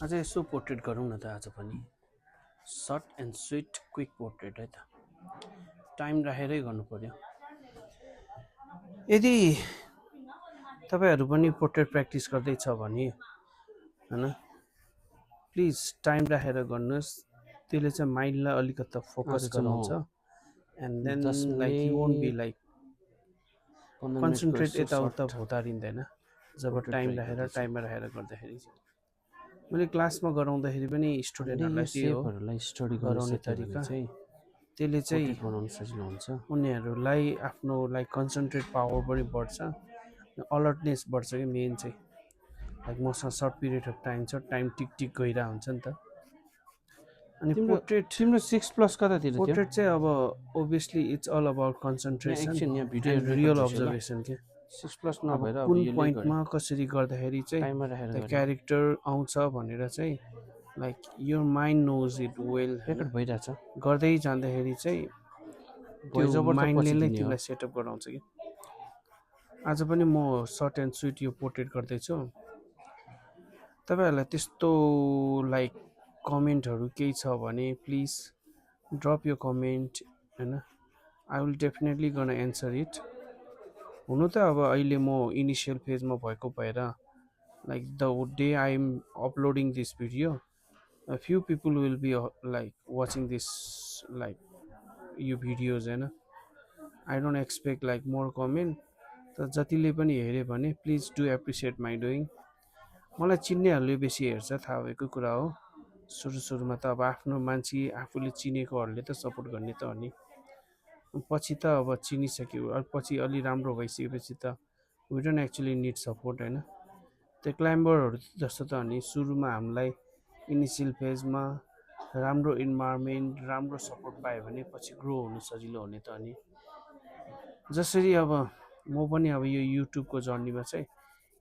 आज यसो पोर्ट्रेट गरौँ न त आज पनि short and sweet quick portrait है त टाइम राखेरै गर्नु पर्यो यदि तपाईँहरू पनि पोर्ट्रेट प्र्याक्टिस गर्दैछ भने हैन प्लिज टाइम राखेर गर्नुहोस् त्यसले चाहिँ माइन्डलाई अलिकति फोकस गराउँछ and then like you won't be like concentrate यताउता भुतारिँदैन जब टाइम राखेर गर्दाखेरि मैले क्लासमा गराउँदाखेरि पनि स्टुडेन्टहरूलाई त्यही हो स्टडी गराउने तरिका त्यसले चाहिँ बनाउन सजिलो हुन्छ उनीहरूलाई आफ्नो लाइक कन्सन्ट्रेट पावर पनि बढ्छ अलर्टनेस बढ्छ कि मेन चाहिँ लाइक मसँग सर्ट पिरियड अफ टाइम छ टाइम टिक टिक गइरहेको हुन्छ नि त अनि पोर्ट्रेट तिम्रो 6+ कतातिर थियो पोर्ट्रेट चाहिँ अब obviously it's all about concentration and real observation के 6+ नभएर कुन पोइन्टमा कसरी गर्दाखेरि चाहिँ क्यारेक्टर आउँछ भनेर चाहिँ like your mind knows it well record भइरहेछ गर्दै जाँदाखेरि चाहिँ त्यो माइन्डले नै तिमीलाई सेटअप गराउँछ कि आज पनि म सर्ट एन्ड स्विट यो पोर्ट्रेट गर्दैछु तपाईँहरूलाई त्यस्तो लाइक कमेन्टहरू केही छ भने प्लिज ड्रप यो कमेन्ट हैन I will definitely gonna answer it हुनु त अब अहिले म इनिसियल फेजमा भएको भएर like the day I am uploading this video a few people will be like watching this like यो भिडियोज हैन I don't expect like more comment त जतिले पनि हेर्यो भने please do appreciate my doing मलाई चिन्नेहरूले बेसी हेर्छ थाहा भएको कुरा हो सुरुमा त अब आफ्नो मान्छे आफूले चिनेकोहरूले त सपोर्ट गर्ने त हो नि पछि त अब चिनिसक्यो पछि अलि राम्रो भइसकेपछि त we don't actually need support हैन त्यो क्लाइम्बरहरू जस्तो त हो नि सुरुमा हामीलाई इनिसियल फेजमा राम्रो इन्भाइरोमेन्ट राम्रो सपोर्ट पायो भने पछि ग्रो हुनु सजिलो हुने त अनि जसरी अब म पनि अब यो युट्युबको जर्नीमा चाहिँ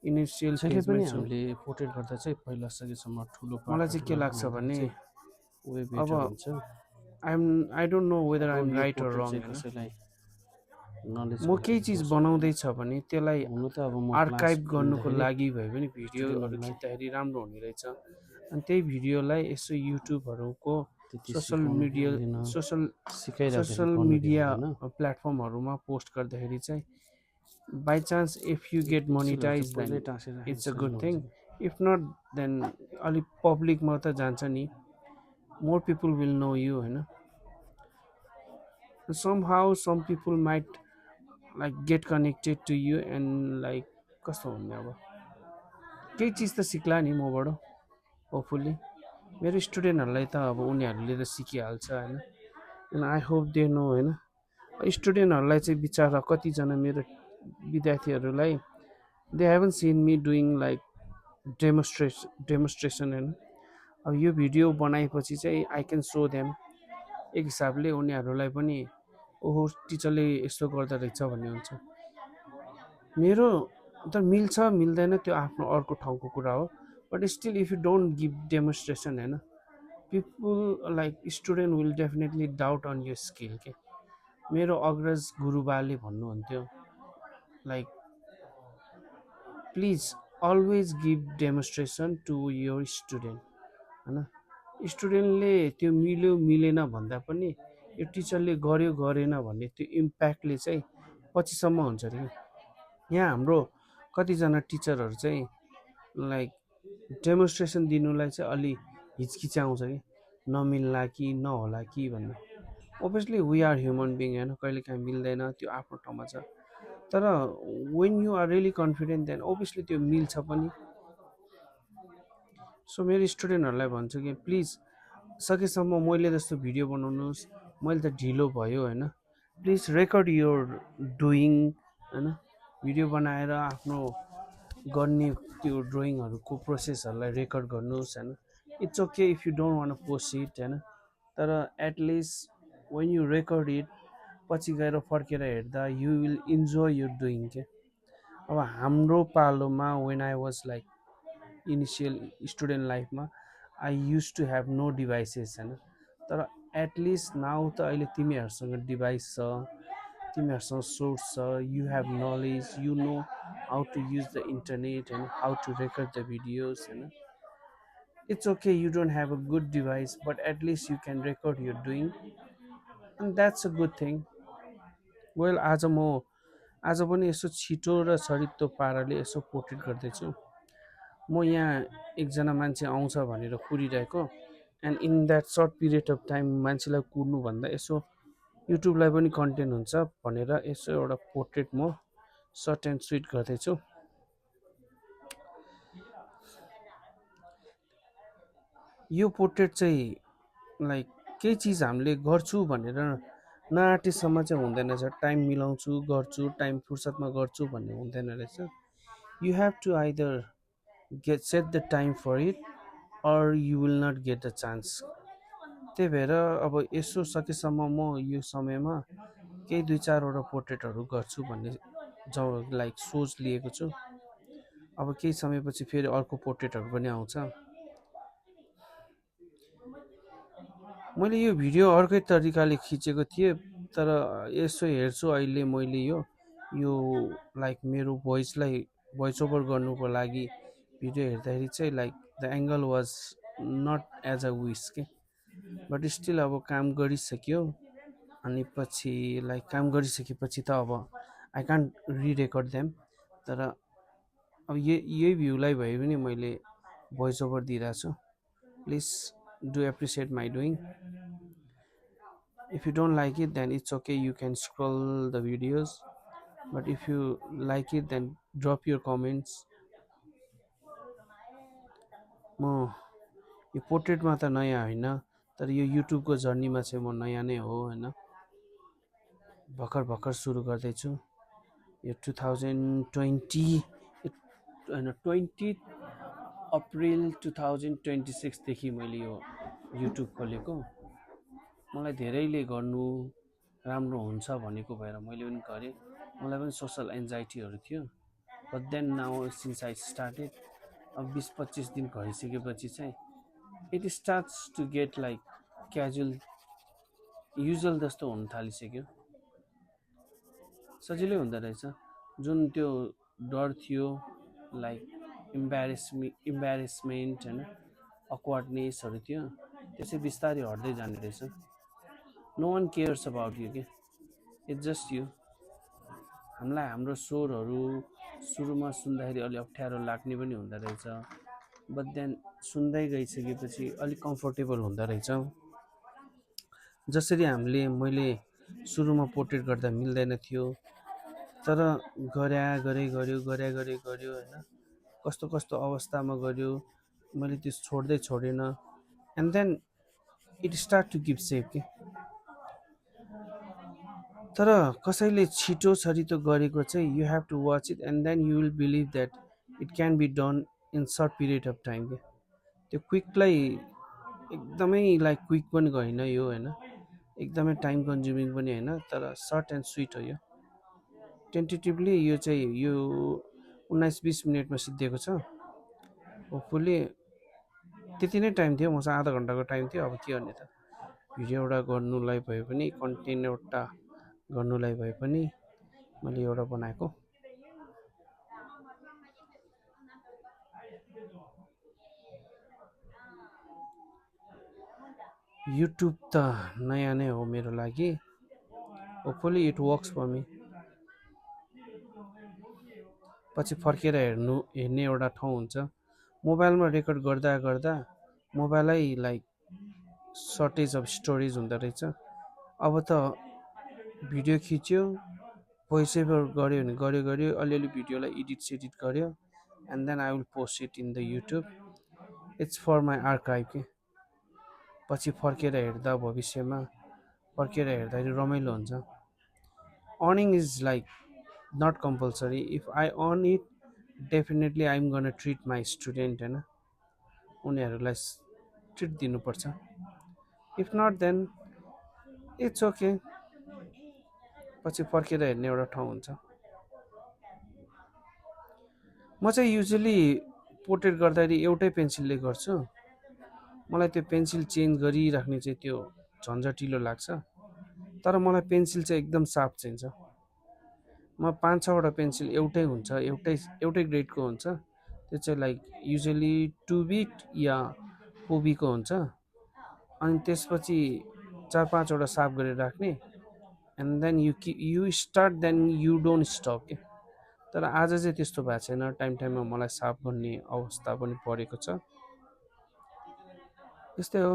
इनिसियल फेजमा पनि हामीले पोर्ट्रेट गर्दा चाहिँ पहिला सकेसम्म ठुलो मलाई चाहिँ के लाग्छ भने अब I don't know whether I am right or wrong म केही चिज बनाउँदैछ भने त्यसलाई आर्काइभ गर्नुको लागि भए पनि भिडियोहरू खिच्दाखेरि राम्रो हुने रहेछ अनि त्यही भिडियोलाई यसो युट्युबहरूको सोसल मिडिया प्लेटफर्महरूमा पोस्ट गर्दाखेरि चाहिँ by chance if you get monetize then it's a good thing if not then अलिक पब्लिकमा त जान्छ नि more people will know you होइन somehow some people might like get connected to you and like कस्तो भन्ने अब केही चिज त सिक्ला नि मबाट होपफुल्ली मेरो स्टुडेन्टहरूलाई त अब उनीहरूले त सिकिहाल्छ होइन and I hope they know होइन स्टुडेन्टहरूलाई चाहिँ बिचारा कतिजना मेरो विद्यार्थीहरूलाई they haven't seen me doing like demonstration होइन अब यो भिडियो बनाएपछि चाहिँ आई क्यान सो देम एक हिसाबले उनीहरूलाई पनि ओहो टिचरले यस्तो गर्दो रहेछ भन्ने हुन्छ मेरो त मिल्छ मिल्दैन त्यो आफ्नो अर्को ठाउँको कुरा हो but still if you don't give demonstration होइन people like student will definitely doubt on यो स्किल के मेरो अग्रज गुरुबाले भन्नुहुन्थ्यो like please always give demonstration to your student होइन स्टुडेन्टले त्यो मिल्यो मिलेन भन्दा पनि यो टिचरले गर्यो गरेन भन्ने त्यो इम्प्याक्टले चाहिँ पछिसम्म हुन्छ अरे यहाँ हाम्रो कतिजना टिचरहरू चाहिँ लाइक डेमोन्स्ट्रेसन दिनुलाई चाहिँ अलि हिचकिचाउँछ कि नमिल्ला कि नहोला कि भन्ने obviously we are human being होइन कहिलेकाहीँ मिल्दैन त्यो आफ्नो ठाउँमा छ तर when you are really confident then obviously त्यो मिल्छ पनि सो मेरो स्टुडेन्टहरूलाई भन्छु कि प्लिज सकेसम्म मैले जस्तो भिडियो बनाउनुहोस् मैले त ढिलो भयो होइन प्लिज रेकर्ड योर डुइङ होइन भिडियो बनाएर आफ्नो गर्ने त्यो ड्रइङहरूको प्रोसेसहरूलाई रेकर्ड गर्नुहोस् होइन it's okay if you don't want post it होइन तर at least when you record it पछि गएर फर्केर हेर्दा you will enjoy your doing के अब हाम्रो पालोमा when I was like initial student लाइफमा I use to have no devices होइन तर एटलिस्ट नाउ त अहिले तिमीहरूसँग डिभाइस छ तिमीहरूसँग सोर्स छ you have knowledge you know how to use the internet होइन how to record the videos होइन It's okay you don't have a good device, but at least you can record your doing, and that's a good thing. Well आज पनि यसो छिटो र छरितो पाराले यसो पोर्ट्रेट गर्दैछु। म यहाँ एकजना मान्छे आउँछ भनेर कुरिरहेको, and in that short period of time मान्छेलाई कुर्नुभन्दा यसो युट्युबलाई पनि कन्टेन्ट हुन्छ भनेर यसो एउटा पोर्ट्रेट म सर्ट एन्ड स्विट गर्दैछु। यो पोर्ट्रेट चाहिँ लाइक केही चिज हामीले गर्छु भनेर नआँटेसम्म चाहिँ हुँदैन रहेछ। टाइम मिलाउँछु गर्छु, टाइम फुर्सदमा गर्छु भन्ने हुँदैन रहेछ। You have to either set the time for it, or you will not get the chance। त्यही भएर अब यसो सकेसम्म म यो समयमा केही 2-4 वटा पोर्ट्रेटहरू गर्छु भन्ने लाइक सोच लिएको छु। अब केही समयपछि फेरि अर्को पोर्ट्रेटहरू पनि आउँछ। मैले यो भिडियो अर्कै तरिकाले खिचेको थिएँ, तर यसो हेर्छु अहिले मैले यो लाइक मेरो भोइस ओभर गर्नुको लागि भिडियो हेर्दाखेरि चाहिँ like the angle was not as a wish के, बट स्टिल अब काम गरिसक्यो। अनि पछि लाइक काम गरिसकेपछि त अब आई कान्ट रिरेकर्ड देम, तर अब यही भ्यूलाई भए पनि मैले भोइस ओभर दिइरहेको छु। Please do appreciate my doing. If you don't like it, then it's okay, you can scroll the videos, but if you like it, then drop your comments। म यो पोर्ट्रेटमा त नयाँ होइन, तर यो युट्युबको जर्नीमा चाहिँ म नयाँ नै हो होइन। भर्खर सुरु गर्दैछु। यो 2020 होइन 20 अप्रिल 2026 मैले यो युट्युब खोलेको। मलाई धेरैले गर्नु राम्रो हुन्छ भनेको भएर मैले पनि गरेँ। मलाई पनि सोसल एन्जाइटीहरू थियो, but then now since I started, अब 20-25 दिन भइसकेपछि चाहिँ it starts to get like casual, usual जस्तो हुन थालिसक्यो। सजिलै हुँदो रहेछ। जुन त्यो डर थियो लाइक इम्बेरेसमेन्ट होइन, अक्वर्डनेसहरू थियो, त्यो चाहिँ बिस्तारै हट्दै जाने रहेछ। No one cares about you के, इट्स जस्ट यु। हामीलाई हाम्रो स्वरहरू सुरुमा सुन्दाखेरि अलि अप्ठ्यारो लाग्ने पनि हुँदो रहेछ, बट देन सुन्दै गइसकेपछि अलिक कम्फोर्टेबल हुँदो रहेछ। जसरी मैले सुरुमा पोर्ट्रेट गर्दा मिल्दैन थियो, तर गरे गऱ्यो होइन, कस्तो अवस्थामा गऱ्यो, मैले त्यो छोडेन, and then it start to give shape के। तर कसैले छिटो छरितो गरेको चाहिँ you have to watch it, and then you will believe that it can be done in short period of time के। त्यो क्विकलाई एकदमै लाइक क्विक पनि होइन यो होइन, एकदमै टाइम कन्ज्युमिङ पनि होइन, तर सर्ट एन्ड स्विट हो यो। टेन्टेटिभली यो चाहिँ यो 19-20 मिनटमा सिद्धिएको छ। होपफुल्ली त्यति नै टाइम थियो, मसँग आधा घन्टाको टाइम थियो। अब के गर्ने त, भिडियो एउटा गर्नुलाई भए पनि, कन्टेन्ट एउटा गर्नुलाई भए पनि मैले एउटा बनाएको। युट्युब त नयाँ नै हो मेरो लागि। Hopefully it works for me. पछि फर्केर हेर्ने एउटा ठाउँ हुन्छ। मोबाइलमा रेकर्ड गर्दा मोबाइलै लाइक सर्टेज अफ स्टोरेज हुँदो रहेछ। अब त भिडियो खिच्यो, भोइस ओभर गऱ्यो भने गऱ्यो, अलिअलि भिडियोलाई एडिट गऱ्यो, and then I will post it in the YouTube. It's for my archive के। पछि फर्केर हेर्दा भविष्यमा फर्केर हेर्दाखेरि रमाइलो हुन्छ। Earning is like not compulsory. If I earn it, definitely I am gonna treat my student होइन, उनीहरूलाई ट्रिट दिनुपर्छ। If not then it's okay, पछि फर्केर हेर्ने एउटा ठाउँ हुन्छ। म चाहिँ युजली पोर्ट्रेट गर्दाखेरि एउटै पेन्सिलले गर्छु। मलाई त्यो पेन्सिल चेन्ज गरिराख्ने चाहिँ त्यो झन्झटिलो लाग्छ, तर मलाई पेन्सिल चाहिँ एकदम सार्प चाहिन्छ। म 5-6 वटा पेन्सिल एउटै हुन्छ, एउटै ग्रेडको हुन्छ। त्यो चाहिँ लाइक युजली 2 बिट या पोबीको हुन्छ अनि त्यसपछि 4-5 वटा साफ गरेर राख्ने and then you start then you don't stop के तर आज चाहिँ त्यस्तो भएको छैन टाइममा मलाई साफ गर्ने अवस्था पनि परेको छ यस्तै हो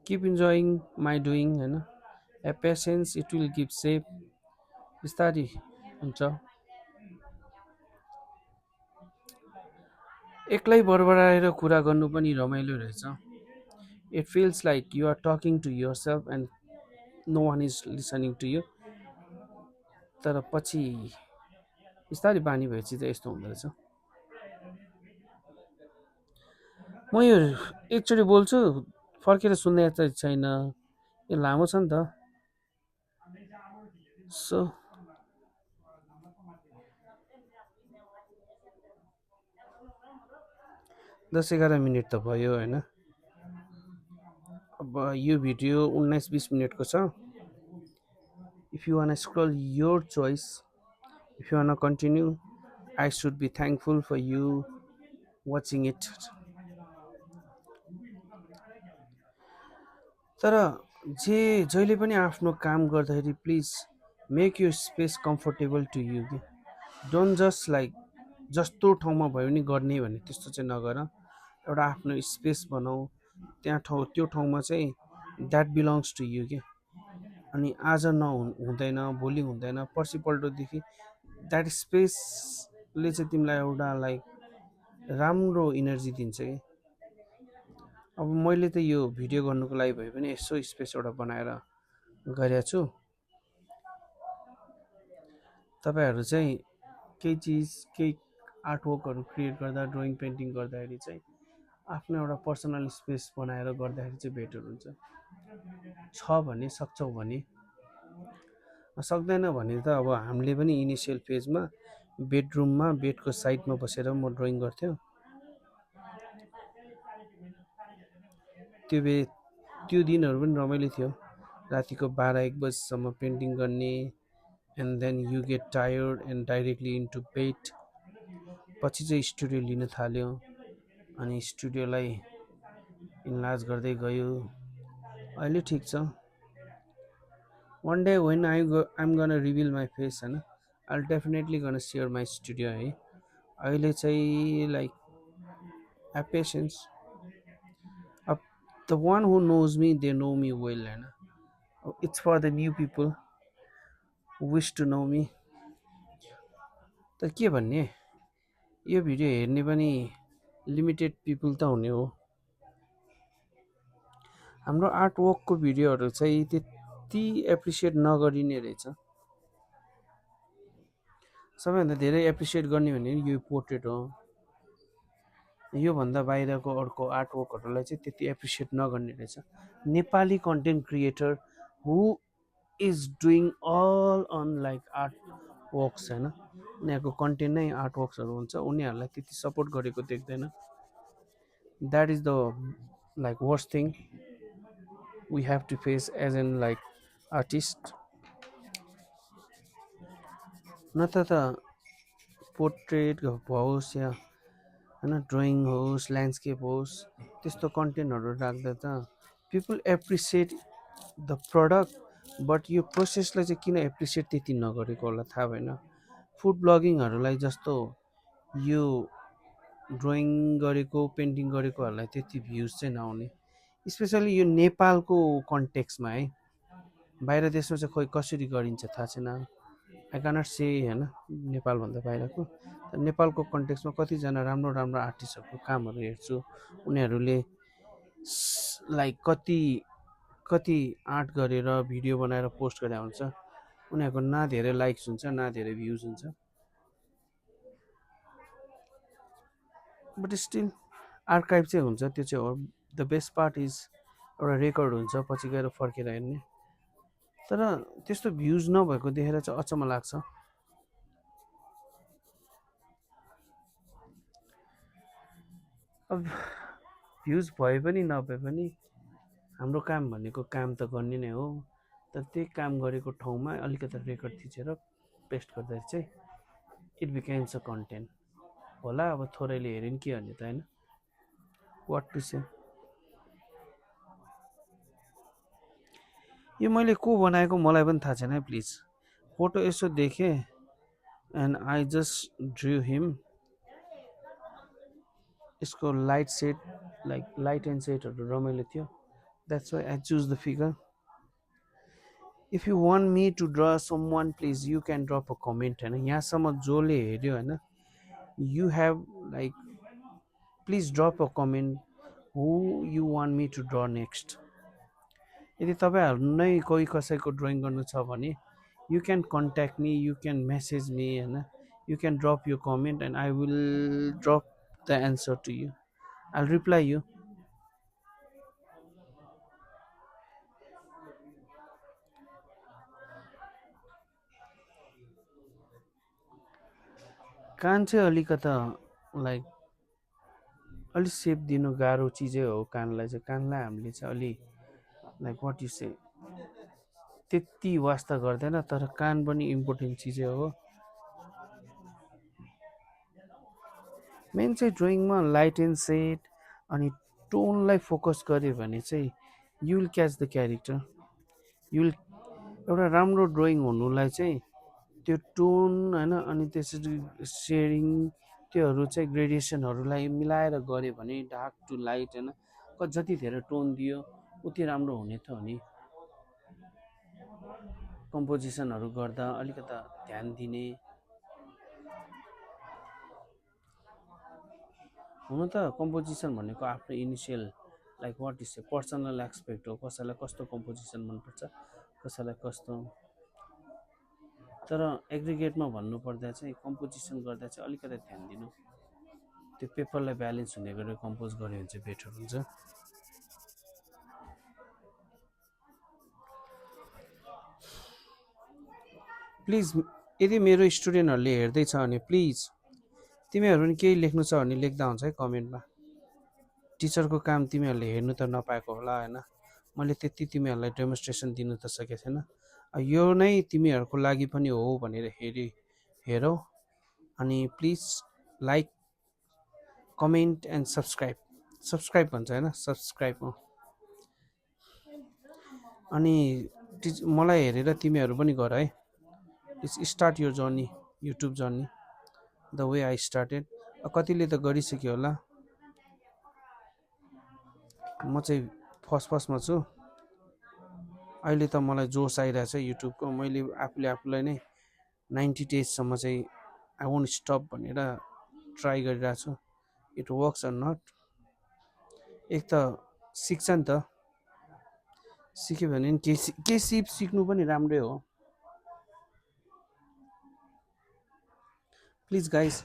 किप इन्जोइङ माई डुइङ हैन a patience it will give shape बिस्तारै हुन्छ एक्लै बरबराएर कुरा गर्नु पनि रमाइलो रहेछ it feels like you are talking to yourself and no one is listening to you तर पछि बिस्तारै बानी भएपछि चाहिँ यस्तो हुँदो रहेछ म यो एकचोटि बोल्छु फर्केर सुन्ने त छैन यो लामो छ नि त सो 10-11 मिनट त भयो हैन अब यो भिडियो 19-20 मिनटको छ if you want scroll your choice if you want continue I should be thankful for you watching it तर जहिले पनि आफ्नो काम गर्दाखेरि प्लिज मेक यो स्पेस कम्फर्टेबल टु यु कि डोन्ट जस्ट लाइक जस्तो ठाउँमा भयो भने गर्ने भन्ने त्यस्तो चाहिँ नगर एउटा आफ्नो स्पेस बनाऊ त्यो ठाउँमा चाहिँ द्याट बिलोङ्स टु यु के अनि आज हुँदैन भोलि हुँदैन पर्सिपल्टदेखि द्याट स्पेसले चाहिँ तिमीलाई एउटा लाइक राम्रो इनर्जी दिन्छ कि अब मैले त यो भिडियो गर्नुको लागि भए पनि यसो स्पेस एउटा बनाएर गरेको छु तपाईहरु चाहिँ केही आर्टवर्कहरु क्रिएट गर्दा ड्रइङ पेन्टिङ गर्दाखेरि चाहिँ आफ्नो एउटा पर्सनल स्पेस बनाएर गर्दाखेरि चाहिँ बेटर हुन्छ छ भने सक्छौ भने सक्दैन भने त अब हामीले पनि इनिशियल फेजमा बेडरुममा बेडको साइडमा बसेर म ड्रइङ गर्थ्यो त्यो दिनहरु पनि रमाइलो थियो रातिको 12-1 बजेसम्म पेन्टिङ गर्ने and then you get tired and directly into bed पछि चाहिँ स्टुडियो लिन थाल्यो अनि स्टुडियोलाई इन्लार्ज गर्दै गयो अहिले ठीक छ one day when I'm gonna reveal my face हैन I'll definitely gonna share my studio है अहिले चाहिँ like have patience the one who knows me they know me well हैन it's for the new people who wish to know me त के भन्ने यो video हेर्ने पनि लिमिटेड पिपल त हुने हो हाम्रो आर्ट वर्कको भिडियोहरु चाहिँ त्यति एप्रिसिएट नगरिने रहेछ सबैभन्दा धेरै एप्रिसिएट गर्ने भने यो पोर्ट्रेट हो यो भन्दा बाहिरको अर्को आर्ट वर्कहरुलाई चाहिँ त्यति एप्रिसिएट नगर्ने रहेछ Nepali content creator who is doing all on like art works हैन उनीहरुको कन्टेन्ट नै आर्ट वर्क्सहरु हुन्छ उनीहरुलाई त्यति सपोर्ट गरेको देख्दैन that is the like worst thing we have to face as in like artist न त पोर्ट्रेट होस् या हैन ड्रइङ होस् ल्यान्डस्केप होस् त्यस्तो कन्टेन्टहरु राख्दा त people appreciate the product but यो प्रोसेसलाई चाहिँ किन एप्रिसिएट त्यति नगरेको होला थाहा भएन फुड ब्लगिङहरुलाई जस्तो यो ड्रइङ गरेको पेन्टिङ गरेकोहरुलाई त्यति भ्युज चाहिँ नआउने स्पेशली यो नेपालको कन्टेक्स्टमा है बाहिर देशमा चाहिँ खोइ कसरी गरिन्छ थाहा छैन आई क्यानट से हैन नेपाल भन्दा बाहिरको नेपालको कन्टेक्स्टमा कतिजना राम्रो राम्रो आर्टिस्टहरुको कामहरु हेर्छु उनीहरुले लाइक कति आर्ट गरेर भिडियो बनाएर पोस्ट गरेर हुन्छ उनीहरुको न धेरै लाइक्स हुन्छ न धेरै भ्युज हुन्छ बट स्टिल आर्काइभ चाहिँ हुन्छ त्यो चाहिँ हो द बेस्ट पार्ट इज एउटा रेकर्ड हुन्छ पछि गएर फर्केर हेर्ने तर त्यस्तो भ्युज नभएको देखेर चाहिँ अचम्म लाग्छ अब भ्युज भए पनि नभए पनि हाम्रो काम भनेको काम त गर्ने नै हो तर त्यही काम गरेको ठाउँमा अलिकति रेकर्ड थिचेर पेस्ट गर्दा चाहिँ इट बिकम्स अ कन्टेन्ट होला अब थोरैले हेरिन् के भन्ने त हैन वाट टु से यो मैले को बनाएको मलाई पनि थाहा छैन है प्लिज फोटो यसो देखेँ and I just drew him यसको light set like light and सेटहरू रमाइलो थियो that's why I choose the figure if you want me to draw some one please you can drop a comment होइन यहाँसम्म जसले हेऱ्यो होइन you have like please drop a comment who you want me to draw next यदि तपाईँहरू नै कोही कसैको ड्रइङ गर्नु छ भने you can contact me you can message me होइन यु क्यान ड्रप यो comment and I will drop the answer to you I will reply you कान चाहिँ अलिकता लाइक अलिक सेप दिनु गाह्रो चिजै हो कानलाई चाहिँ कानलाई हामीले चाहिँ अलि लाइक वाट यु से त्यति वास्ता गर्दैन तर कान पनि इम्पोर्टेन्ट चिजै हो मेन चाहिँ ड्रइङमा लाइट एन्ड सेट अनि टोनलाई फोकस गऱ्यो भने चाहिँ you will catch the character you will एउटा राम्रो ड्रइङ हुनुलाई चाहिँ त्यो टोन होइन अनि त्यसरी सेडिङ त्योहरू चाहिँ ग्रेडिएसनहरूलाई मिलाएर गऱ्यो भने डार्क टु लाइट होइन जति धेरै टोन दियो उति राम्रो हुने त हो नि कम्पोजिसनहरू गर्दा अलिकता ध्यान दिने हुन त कम्पोजिसन भनेको आफ्नो initial like what is a personal aspect हो कसैलाई कस्तो कम्पोजिसन मनपर्छ कसैलाई कस्तो तर एग्रिगेटमा भन्नुपर्दा चाहिँ कम्पोजिसन गर्दा चाहिँ अलिकति ध्यान दिनु त्यो पेपरलाई ब्यालेन्स हुने गरेर कम्पोज गऱ्यो भने चाहिँ बेटर हुन्छ प्लिज यदि मेरो स्टुडेन्टहरूले हेर्दैछ भने प्लिज तिमीहरू पनि केही लेख्नु छ भने लेख्दा हुन्छ है कमेन्टमा टिचरको काम तिमीहरूले हेर्नु त नपाएको होला होइन मैले त्यति तिमीहरूलाई डेमोन्स्ट्रेसन दिनु त सकेको छैन यो नै तिमीहरूको लागि पनि हो भनेर हेरौ अनि please like comment and subscribe भन्छ होइन सब्सक्राइब हो अनि मलाई हेरेर तिमीहरू पनि गर है it's start your journey YouTube journey the way I started कतिले त गरिसक्यो होला म चाहिँ फर्स्टमा छु अहिले त मलाई जोस आइरहेछ युट्युबको मैले आफूलाई नै 90 डेजसम्म चाहिँ आई वोन्ट स्टप भनेर ट्राई गरिरहेको छु इट वर्क्स अर नट एक त सिक्छ नि त सिक्यो भने के सिक्नु पनि राम्रै हो प्लिज गाइस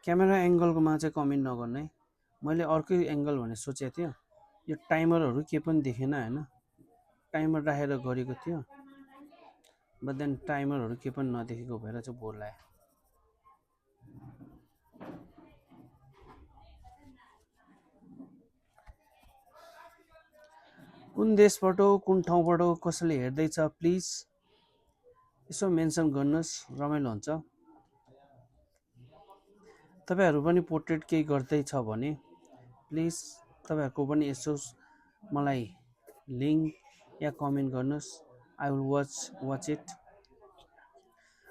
क्यामेरा एङ्गलकोमा चाहिँ कमेन्ट नगर्नु है मैले अर्कै एङ्गल भनेर सोचेको थिएँ यो टाइमरहरू के पनि देखेन होइन टाइमर राखेर गरेको थियो बट देन टाइमरहरू के पनि नदेखेको भएर चाहिँ बोर लाग्यो कुन देशबाट कुन ठाउँबाट कसैले हेर्दैछ प्लिज यसो मेन्सन गर्नुहोस् रमाइलो हुन्छ तपाईहरु पनि पोर्ट्रेट केही गर्दैछ भने प्लिज तपाईहरुको पनि यसो मलाई लिंक या कमेन्ट गर्नुहोस् आई विल वाच इट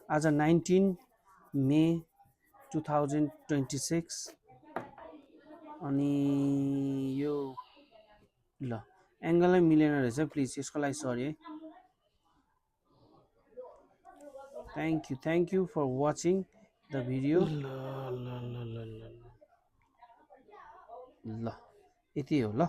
आज 19 मे 2026 अनि यो ल एंगलै मिलेन रहेछ प्लिज यसको लागि सरी है thank you for watching the video ल यति हो ल